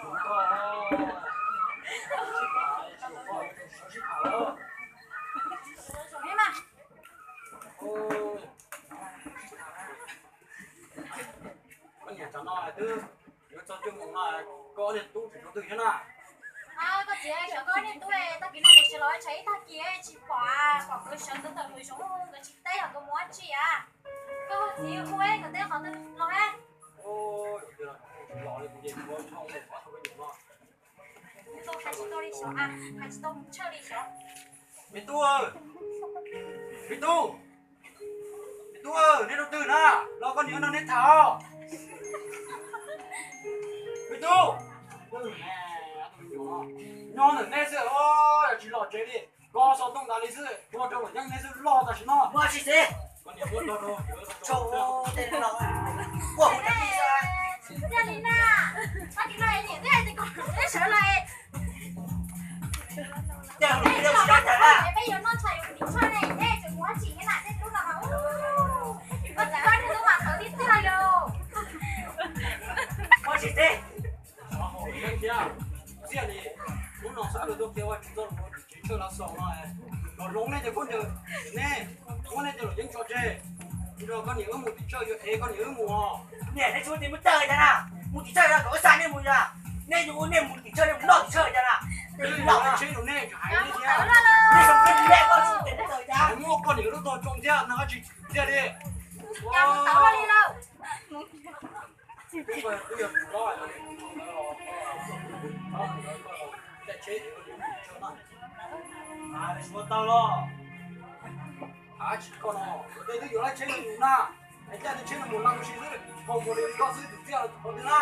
Koj niam, tsam no twb yuav txog cuaj moos no, koj ob niag tub tseem rau twg thiab na? Koj txiv, xyov koj ob niag tub, tag kis no kuv tsis los tshais ib tag kis tsis pom, pom nkawd sawv ntawm lub zoov, nkawd tsis teb yog nkawd mus dab tsi a. Koj txiv, hu nkawd teb qhov twg los he. Hais tsis tau li xyov, hais tsis tau mus tshawj li xyov. Me tub, me tub, me tub, neb rau twg na? Los koj niam nrog neb tham os. Me tub, nyob ntawm neb xwb, tsis los tsev li. Koj xov tooj tas li xwb, ua rau luam yeeb neb xwb loj tam sim no. Koj niam muab rau, rau, rau. Tiag li na, tag kis no niam twb hais tias kom neb sawv los. Peb yuav noj tshais yuav tim tshaj ne, neb tseem mus dab tsi ne na, tej tub no mas, koj txiv koj niag tub mas tawv tib tug li. Txiaj li, hnub no xub ntiag tuaj kiag ua tsis txog los mus tim tsev tshawj lav xaus no, los hloov nej cov khaub ncaws, nej muab nej cov luam yeeb tso tseg, nrog koj niam wb mus tim tshawj, yuav ev koj niam wb mus os. Niam, neb tsis muaj tes muaj taw cas na, mus tim tshawj no kom wb xa nej mus yom, nej yuav ua nej mus tim tshawj, nej mus noj tim tshawj cas na. Twb los tsheb rau nej, hais nej thiab. Nej muab koj niam lub tog tsoo thiab no tsis tiag li. Tsis muaj taw los. Tsis koj no, tej twb yuav laj tsheb no mus na, es caij tsheb no mus na mus si xwb, hau mus li koj xwb tus txiaj los tus qhov twg na.